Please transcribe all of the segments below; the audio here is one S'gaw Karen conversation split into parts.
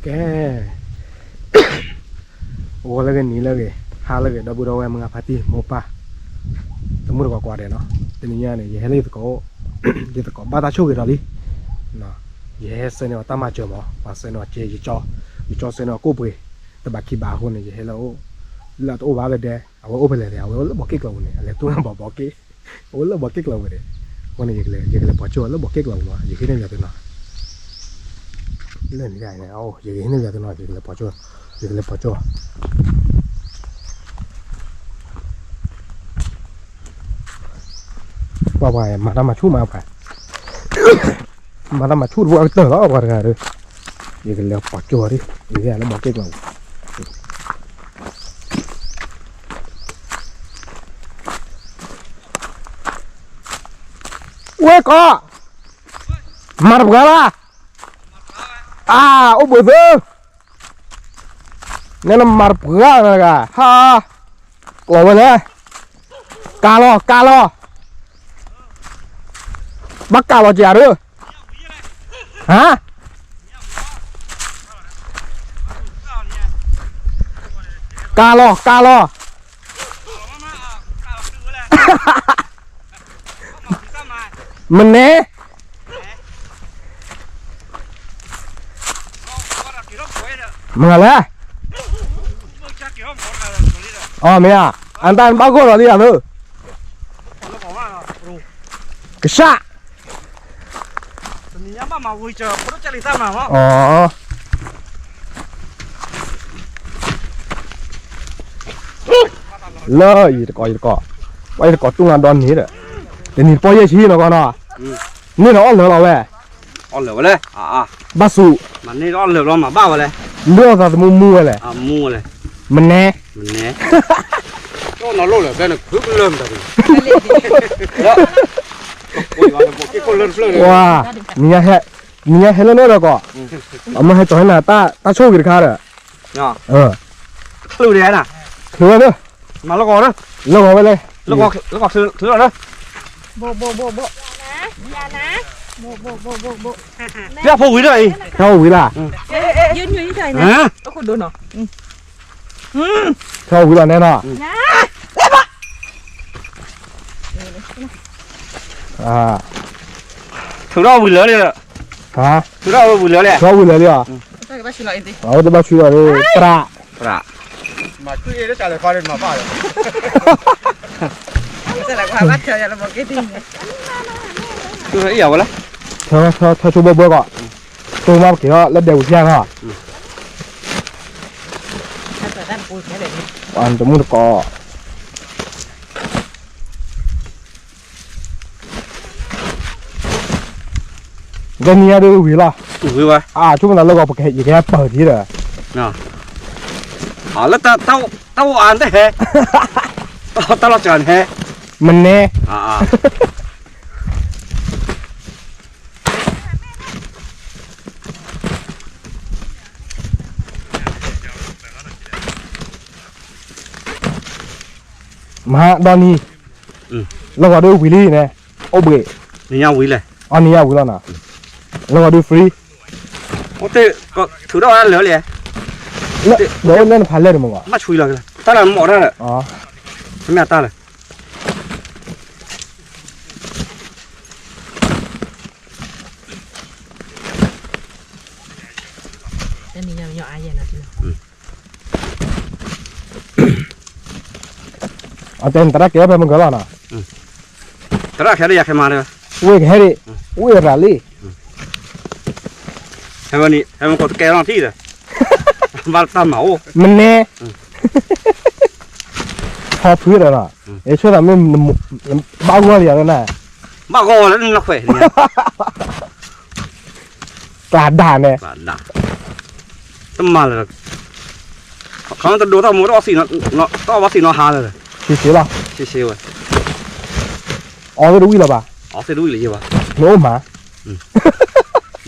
ကဲ ဂီၤလၢအဂ့ၤ နံၤလၢအဂ့ၤ ဟါလၢအဂ့ၤ ဒီပုၢ်ဒီဝဲၢ် မုၢ်ဂၤဖါတံၢ် မိၢ်ပၢ် တမုၣ်တကိးကိးဂၤဒဲးနီၤ, တနံၤညါန့ၣ် ယဟဲလၢယသကိး, ယသကိးဘၣ်တၢ်ဆိၣ်ဂ့ၤဒီးလံ, ယဟဲဆှၢန့ၢ်အီၤတၢ်မၤစၢၤမး, ပှၤဆှၢန့ၢ်အီၤက့ ယကၠီဆှၢန့ၢ်အီၤကိၣ်ပှ့ၤ, တဘၣ်ခံဘၣ်အဃိန့ၣ် ယဟဲလၢအအိၣ်, လၢအတအိၣ်ဘၣ်ဝဲဒဲး အဝဲအိၣ်ဖဲလဲၣ်န့ၣ် အဝဲအိၣ်လၢဘီးက့ၣ်ကျီၤပူၤန့ၣ် အလဲၤတူၢ်ဘီးက့ၣ် အအိၣ်လၢဘီးက့ၣ်ကျီၤပူၤန့ၣ်, အဃိန့ၣ် ယကလဲၤပိာ်ကၠိလၢဘီးက့ၣ်ကျီၤပူၤမး, ယဃ့န့ၢ်ယၤသုနီၤ, လၢန့ၣ် ယကဟ့ၣ်န့ၢ်ယၤသုနီၤ, ယကလဲၤပိာ်ကၠိ, ယကလဲၤပိာ်ကၠိ, ပှၤပှၤမၤတၢ်မၤဆူၣ်မးပှၤ မၤတၢ်မၤဆူၣ်တဘိအကတၢၢ်လီၤ ပှၤတဂၤဒီး, ယကလဲၤပိာ်ကၠိဒ် ယကလဲၤလၢဘီးက့ၣ်ကျီၤပူၤ, ဝဲကီး, မၤတပှၤလၢ, အါ, အိၣ်ဘှံးသု, နဲနမၤတပှၤနဂၤ, ဟါ, ကျီၤဝဲလဲၣ်, ကါလီၤ ကါလီၤ, ဘၣ်ကါလီၤကဒီး, ဟါ, ကါလီၤ ကါလီၤ မနဲ, မ့ၢ်လဲၣ်, အမ့ၢ်ဧါ, အတၢ်ဘၣ်ဂီၢ်လီၤလံဧါသု, ကစၢ် လၢယတကိး ယတကိး, ပှၤယတကိးတူၢ်နၤဒီနံၤဒီး, တနံၤတပီၢ်ယဲၢ်ဆံနီၤကီးနီၤ, န့ၣ်ဒီးအီၣ်လၢာ်လီၤဝဲ, အီၣ်လၢာ်ဝဲလဲၣ်, ဘၣ်ဆူၣ်, မၤန့ၢ်ဒီးအီၣ်လၢာ်လီၤမးဘၣ်ဝဲလဲၣ်, လၢအီၣ်သးသမူမူဝဲလဲၣ်, မူဝဲလဲၣ်, မနဲ, မနဲ, နံၤညါဟဲလၢန့ၣ်ဒီးကီး, အမ့ၢ်ဟဲကၠီၤဟဲနၤတၢ်ဆိၣ်ဂ့ၤတခါဒီး, ချုးဒဲးနၤ, ချုးဝဲလၢ, မၤလၢဂီၤ, လၢဂီၤဝဲလဲၣ်, လၢဂီၤ, လၢဂီၤလၢ, ဖဲဖိဝံၤလၢအံၤ, ဖဲဝံၤလၢ, ဖဲဝံၤလၢနဲနီၤ, ထုးထီၣ်ဝံၤလၢာ်လံ, ထုးထီၣ်ဝံၤလၢာ်လံ, ထုးထီၣ်ဝံၤလၢာ်လံ, အဝဲတဘၣ်ဆူၣ်လီၤ, သရၣ်, မၤကွံာ်အ့ၣ်လၢတၢ်လဲၤခီန့ၣ်မၤဘၣ်လီၤ, အံၤဝဲလၢ, ထီၣ်ဆိဘၢဘၢကီး, ဆိမးပက့ၤထီၣ်လၢဒဲပူၤဖျါနီၤ, တမုၢ်တကိး ကဲနံၤညါဒုးဝံၤလီၤ, အဆိကမိၣ်သးလၢဂီၤပကဟဲ ယကဟဲပၢၢ်ဒံးဒီး, လၢတၢ်အိၣ်အါတဟဲ, တၢ်လီၤစှၤန့ၣ်ဟဲ, မနဲ, မဟါဒီနံၤ, လၢဂီၤဒုးဝံၤလံန့ၣ်, အိၣ်ဘှံး, နံၤညါဝံၤလဲၣ်, အနံၤညါဝံၤလီၤနီၤ, လၢဂီၤဒုး free, ထုးထီၣ်ဝဲလၢာ်လံ, ဒီးအိၣ်လၢနဖးလဲၢ်တမုၢ်ဂီၢ်, ဘၣ်ဆူၣ်လီၤ, တၢ်လၢမီၢ်တၢ်ဒီး, မ့ၢ်အတၢ်လၢ အတဲနသရၣ်ကဲဖဲမုၢ်ကလီၤနီၤ, သရၣ်ခဲဒၣ်ယၤခဲမးဒီး, ဝ့ၢ်ကဟဲဒၣ်, ဝ့ၢ်ရၤလံ, ဟဲမ့ၢ်ကိးတကဲထီၣ်ထံၣ်ဒီး, ဘၣ်တၢ်မၤအိၣ်, မနဲ, ဟီဖုဒီးနီၤ, ယဆိသးမ့ၢ်, ဘၣ်ဂီၢ်လံယၤလၢနၤ, ဘၣ်ဂီၢ်လၢနခွဲး ကျးဒၣ်န့ၣ်, တမၤလၢၤ, ခီတဒိတၢ်မိၢ်တအီၣ်သံ, တအီၣ်ဘၣ်သံနီၤဟါလၢၤ, ဆံးဆံးလီၤ, ဆံးဆံးဝဲ, အီသ့ၣ်တဝံၣ်လၢၤဘၣ်, အီသ့ၣ်တဝံၣ်လၢၤယဲဘၣ်, နအိၣ်မး,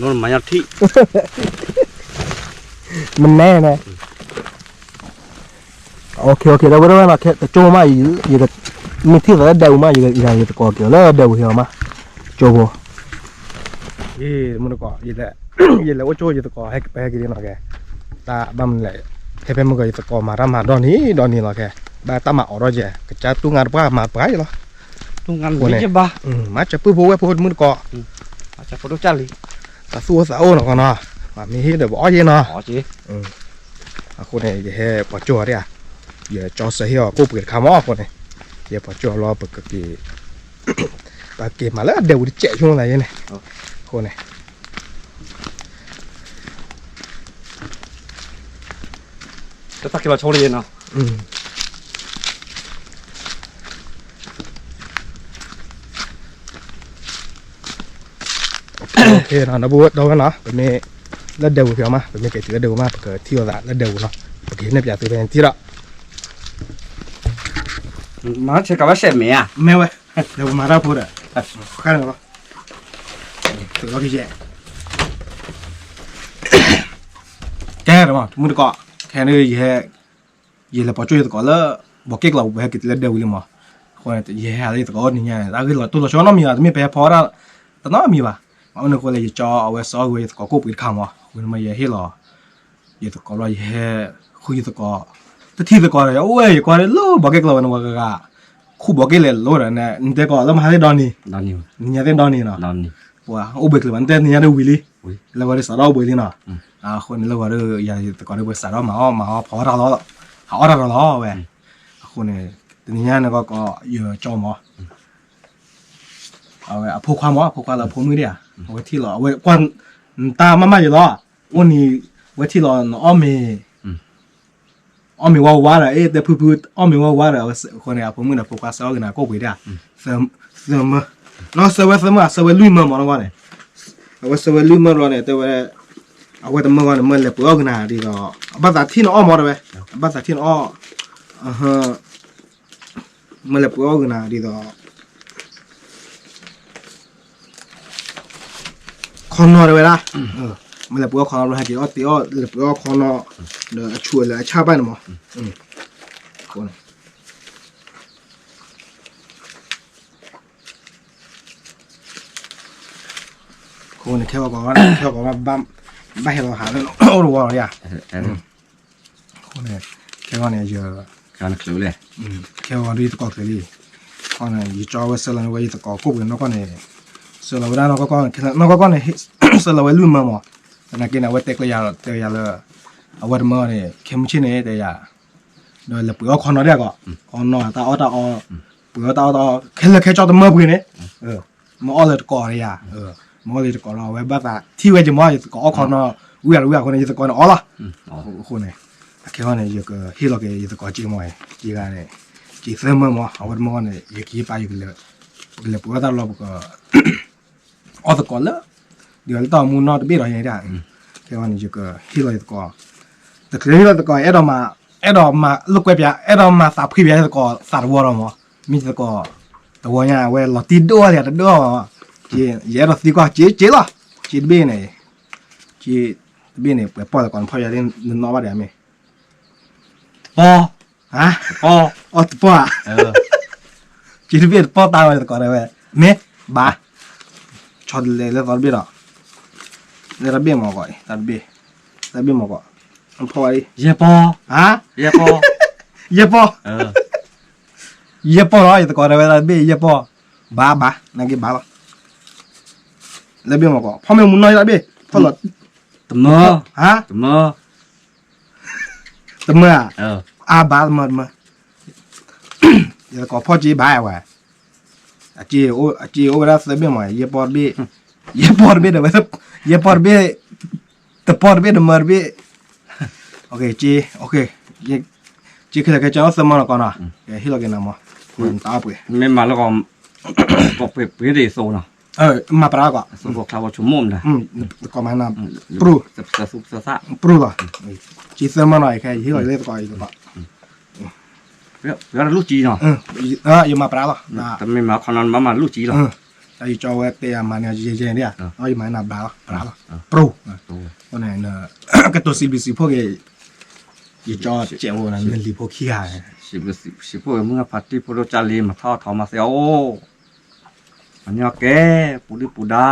နမၤညါထံၣ်, မနဲန့ၣ် OK OK ဒီပုၢ်ဒီဝဲၢ်နီၤ, ကၠိမး, မ့ၢ်ထံၣ်သးလၢဒဲပူၤမး, ယသကိးက့ၤလၢဒဲပူၤဟဲအီၤမး, ကၠိဖိ, မုၢ်တကိး, ယလဲၤအိၣ်ကၠိယသကိး ဟဲကပဟဲက့ၤလံနီၤကဲ, တၢ်ဘၣ်မနုၤလဲၣ်, ဖဲဖဲမုၢ်ဂီၤယသကိးမၤတၢ်မၤဒီနံၤဒီနံၤလီၤခဲ, ဘၣ်တၢ်မၤအီၣ်ဒီးယဲ ကစၢ်တူၢ်ငါတပှၢ်မၤပှၤအံၤလီၤ, အဃိန့ၣ် မၤစၢၤပုၢ်ဖိဝဲၢ်ဖိတမုၢ်တကိး, သးသူၣ်အိၣ်သးအိၣ်နီၤကီးနီၤ, မ့ၢ်ဟ့ၣ်ဒီးပအီၣ်ယဲနီၤ, အဃိန့ၣ် ယဟဲပှၤကၠိၣ်အီၤဒၣ်ဧါ, ယကၠီစၢဟ့ၣ်အီၤကိၣ်ပှ့ၤတခါမးအဃိန့ၣ်, ယဟဲပှၤကၠိၣ်အီၤလီၤ ပကက့ၤ ပက့ၤမၤလၢအဒဲဝံၤတစဲးဆိလၢယဲန့ၣ်, အဃိန့ၣ် တၢ်က့ၤလီၤဆိလၢယဲနီၤ, ဒီပုၢ်ဝဲၢ်နီၤ, ပမ့ၢ်လၢဒဲဝံၤဖဲအီၤမး ပမ့ၢ်က့ၤတုၤလၢဒဲဝံၤမး ပကထံၣ်လိာ်သးလၢဒဲဝံၤနီၤ, ပကဟ့ၣ်နဲၣ်ပၠးသုဖဲန့ၣ်ထံၣ်ဒီး မၤဆဲးကဘၣ်ဆဲးမဲာ်ဧါ, မ့ၢ်ဝဲ, ဒီးပမၤတၢ်ဖိဒီး, ဃါန့ၣ်လီၤ, သုးလီၤကယဲၢ်, ကဲတမၤ တမုၢ်တကိး, ခဲန့ၣ် ယဟဲ, ယလဲၤပှၤကၠိၣ်ယသကိးလၢ ဘီးက့ၣ်ကျီၤပူၤ ပဟဲက့ၤတုၤလၢဒဲဝံၤလံမး, အဃိန့ၣ် ယဟဲဟးလၢယသကိးအိၣ်နံၤညါန့ၣ် တၢ်ဂ့ၢ်လီၤတိၢ်လီၤဆီနီတမံၤဘၣ် တမ့ၢ်ပဟဲဖီတၢ်, တနီတမံၤဘၣ်, အအိၣ်န့ၣ်အဃိလဲၣ် ယကၠီအဝဲစၢအီၣ်ဂ့ၤဝဲယသကိးကိၣ်ပှ့ၤတခါမး, အဃိန့ၣ်မး ယဟ့ၣ်လီၤ ယသကိးဘျီ ယဟဲဃုယသကိး, တထံၣ်သကိးဒီး ယအိၣ်ဝဲ ယကွၢ်လၢ ဘီးက့ၣ်ကျီၤဝဲန့ၣ် ပှၤဂၤဂၤ ခူၣ်ဘီးက့ၣ်လဲၤလိၤဒီး နတဲကီးလၢမဟါသ့ၣ်ဒီနံၤ, နံၤညါသ့ၣ်ဒီနံၤနီၤ, ပှၤအိၣ်ဘှံးကျၢၤဘၣ် နတဲနံၤညါဒ်ဝံၤလံ, လၢဂီၤဒ်စးထီၣ်အိၣ်ဘှံးလံနီၤ, အဃိန့ၣ် လၢဂီၤဒီး ယၤယသကိးဒီး ပှၤစးထီၣ်မၤအီၣ်မၤအီၣ်ဖီတၢ်လီၤ, ဟးအီၣ်တၢ်ဒီးလီၤဝဲ, အဃိန့ၣ် တနံၤညါန့ၣ်ကီး ယကၠီမး အဝဲအဖိခွါမး အဖိခွါလၢအဖိမုၣ်ဒၣ်ဧါ, အဝဲထံၣ်လီၤ အဝဲကွၢ် နတၢ်မၤမၤယံၤလီၤ, အိၣ်နံၤ အဝဲထံၣ်လီၤ နအီၣ်မ့ၤ, အီၣ်မ့ၤဝါဝါဒီး အ့ၣ် တဲဖုဖု အီၣ်မ့ၤဝါဝါဒီး အဃိန့ၣ် အဖိမုၣ်ဒီးဖိခွါစၢအီၣ်က့ၤနၤကိၣ်ပှ့ၤဒၣ်, သၢမၢ, နီၢ်စၢဝဲသၢမၢ အစၢဝဲလွံၢ်မၢမးနီၢ်ဂီၢ်န့ၣ်, အဝဲစၢဝဲလွံၢ်မၢဘျီန့ၣ် တဲဝဲ, အဝဲတမၢဂီၢ်န့ၣ် မၢလဲၤပှ့ၤအီၣ်က့ၤနၤဒ်သိး, အဘၣ်သးထံၣ်နအီၣ်မးတဲဝဲ, အဘၣ်သးထံၣ်နအီၣ် မ့ၢ်လဲၤပှ့ၤအီၣ်က့ၤနၤဒ်သိး ခီနီတဲဝဲဒၣ်, မ့ၢ်လဲၤပှ့ၤအီၣ်ခီနီ ဟဲက့ၤအီၣ်တ့အီၣ် လဲၤပှ့ၤအီၣ်ခီနီ, ဒီးအဆူၣ်အလၢအဆၣ်ဘၣ်န့ၣ်မး, အဃိန့ၣ် ခဲဂီၤကီး ခဲဂီၤကီး ဘၣ်ဟဲလီၤဟးလၢအိၣ်တဝီလီၤဧါ, အဃိန့ၣ် ခဲဂီၤန့ၣ် ယ ခဲဂီၤဒ်ယသကိးချုးလံ, ယကၠီဝဲဆၢလီၤန့ၣ်ဝဲယသကိးကိၣ်ပှ့ၤနီၢ်ကီၢ်န့ၣ်, ဆၢလီၤဝဲဒၣ်နီၢ်ကီၢ်ကီၢ်န့ၣ် နီၢ်ကီၢ်ကီၢ်န့ၣ် ဆၢလီၤဝဲလွံၢ်မၢမး, သနာ်က့န့ၣ် အဝဲတဲကျဲယၤ တဲယၤလၢ အဝဲတမၢန့ၣ် ခဲမုၢ်ဆ့ၣ်န့ၣ် တဲယၤ ဒီးလဲၤပှ့ၤအီၣ်ခီနီဒၣ်ကီး, ခီနီတၢ်အီၣ်တၢ်အီ, ပှ့ၤအီၣ်တၢ်အီၣ်တၢ်အီ ခဲလၢာ်ခဲဆ့တမၢပှ့ၤန့ၣ်, မ့ၢ်အီၣ်လၢတကိးဒီးယၤ, မ့ၢ်အီၣ်လၢတကိးဒီး အဝဲဘၣ်သးထံၣ်ဝဲက့ၤမး ယသကိးအီၣ်ခီနီ, ဝံၤအဝံၤအဃိန့ၣ် ယသကိးန့ၣ်အီၣ်လီၤ, အဃိန့ၣ် အခဲဂီၤန့ၣ် ယကဟ့ၣ်လီၤက့ၤယသကိးက့မး, က့ဂၤန့ၣ်, က့သၢမၢမး အဝဲတမၢဂီၢ်န့ၣ် ယကဟ့ၣ်ပာ်ယကလဲၤ, ပကလဲၤပှ့ၤအီၣ်တၢ်လီၢ်ပက အီၣ်သကိးလၢ, ဒ်သိးလၢတၢ်အိၣ်မူနီတဘ့ၣ်ဒီးယၤဒၣ်, ခဲဂီၤန့ၣ် ယကဟ့ၣ်လီၤယသကိး, တချုးဟ့ၣ်လီၤသကိး အဲၣ်ဒိးမၤ, အဲၣ်ဒိးမၤလိာ်ကွဲပၠး အဲၣ်ဒိးမၤသးဖှံပၠးယသကိးသးတဝီဒီးမး, မ့ၢ်ယသကိး, တဝီညါ အဝဲလီၤတံၢ်ဒိၣ်လံတဒိၣ်, ယအဲၣ်ဒိးသံကွၢ် က့က့လီၤ, က့တဘ့ၣ်န့ၣ်, က့တဘ့ၣ်န့ၣ် ပှဲၤပီၢ်သကိးနဖီၣ်ယၤလၢနနီၣ်ဘၣ်ဒံးမ့ၢ်, တပီၢ် ဟါ, တပီၢ်, အီၣ်တပီၢ်ဧါ, က့တဘ့ၣ်တပီၢ်တၢ်ဝဲသကိးဝဲ, မ့ၢ်, ဘၣ်, ဆီတလဲလၢသီတဘ့ၣ်ဒီး, လၢတၢ်ဘ့ၣ်မးကီး, တၢ်တဘ့ၣ်, တၢ်ဘ့ၣ်မးကီး, ဖီၣ်ဝဲဒၣ်, ယဲၢ်ပီၢ်, ဟါ, ယဲၢ်ပီၢ်, ယဲၢ်ပီၢ်, ယဲၢ်ပီၢ်လီၤ ယသကိးဝဲတၢ်တဘ့ၣ် ယဲၢ်ပီၢ်, ဘၣ်ဘၣ် နာ်က့ဘၣ်လီၤ, လၢဘ့ၣ်မးကီး ဖီၣ်မ့ၢ်မူနီၢ်တၢ်တဘ့ၣ်, ဖီၣ်လီၤ, တမၢ, ဟါ, တမၢ တမၢဧါ, အါဘၣ်တမၢတမၢ, ယသကိးဖီၣ်က့ဘၣ်ဝဲ, အက့အိၣ်ဝဲဒၣ်သၢဘ့ၣ်မး ယဲၢ်ပီၢ်တဘ့ၣ်, ယဲၢ်ပီၢ်တဘ့ၣ်ဒီးဝဲ, ယဲၢ်ပီၢ်တဘ့ၣ်, တပီၢ်တဘ့ၣ်တမၢတဘ့ၣ်, က့, က့ခဲလၢာ်ခဲဆ့သၢမၢနီၢ်ကီၢ်နီၤ, ဟ့ၣ်လီၤက့ၤနၤမး, တၢ်အီၣ်ပှ့ၤ, မ့ၢ်မၤလၢကီး, ပှ့ၤပှ့ၤဒ်သိးနီၤ, မၤပြးကီး, သကိးခါဝဲဆိကမိၣ်မနုၤ, သကိးမၤနၤ, ပြူၢ်, ပြူၢ်လီၤ, က့သၢမၢနီၤ ယခဲ ယဟ့ၣ်လီၤလၢသကိး ယသကိး ယမၤပြးလီၤ, တမ့ၢ်မၤခီနီ နဘၣ်မၤလူၢ်ကံလီၤ, ယကၠီဝဲတဲယၤမၤန့ၢ်ယဲယဲဒၣ်, ယမၤနၤဘျါလီၤ ပြးလီၤ, ပြူၢ်, ကတိၤစံးဘျုးစံးဖှိၣ်က့ၤ, ယကၠီစဲးအိၣ်နလံၤဖိခံဂၤ, စံးဘျုးစံးဖှိၣ်မုၢ်ဂၢ်ဖါတံၢ်ဖိဒိၣ်ကၢ်လံ မၤထီၣ်ထီမၤသ့အအိၣ်, မၤန့ၢ်အီၣ်ကဲ, ပူၤဒုၣ်ပူၤဒါ,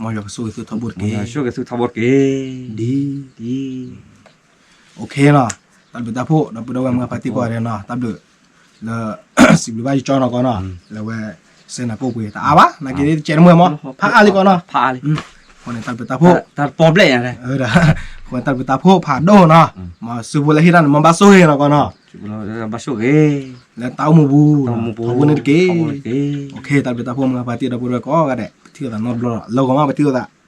မ်ယွၤကဆိၣ်ဂ့ၤသုထီဘိတက့ၢ်. ဆိၣ်ဂ့ၤသုထီဘိတက့ၢ်. ဒ် ဒ် OK နီၤ, တၢ်ဘျုးတၢ်ဖှိၣ် ဒီပုၢ်ဒီဝဲၢ်မုၢ်အဖါတံၢ်ကိးဂၤဒဲးနီၤ, တၢ်ဘျုးလၢ စံးဘျုးဘၣ်ယကၠီနီၤကီးနီၤ, လၢဝဲ စဲနၤကိၣ်ပှ့ၤ တအါဘၣ် နာ်က့ၤတကဲးတမှဲမး ဖးအါလံကီးနီၤ, ဖးအါလံ, အဃိန့ၣ်တၢ်ဘျုးတၢ်ဖှိၣ် တၢ်တပီဘျဲၣ်ညါ, အဃိန့ၣ်တၢ်ဘျုးတၢ်ဖှိၣ်ဖးဒိၣ်နီၤ, မ်စုဖိလၢဟ့ၣ်တၢ်န့ၣ် မ်ဘၣ်ဆိၣ်ဂ့ၤနီၤကီးနီၤ, ဘၣ်ဆိၣ်ဂ့ၤ လၢတၢ်အိၣ်မူပူၤ ထီဘိန့ၣ်တက့ၢ်. OK တၢ်ဘျုးတၢ်ဖှိၣ်မုၢ်အဖါတံၢ်ဒီပုၢ်ဒီဝဲၢ်ကိးဂၤဒဲး ပထံၣ်လိာ်သးနီတဘျီလီၤ လၢဂီၤမးပထံၣ်လိာ်သး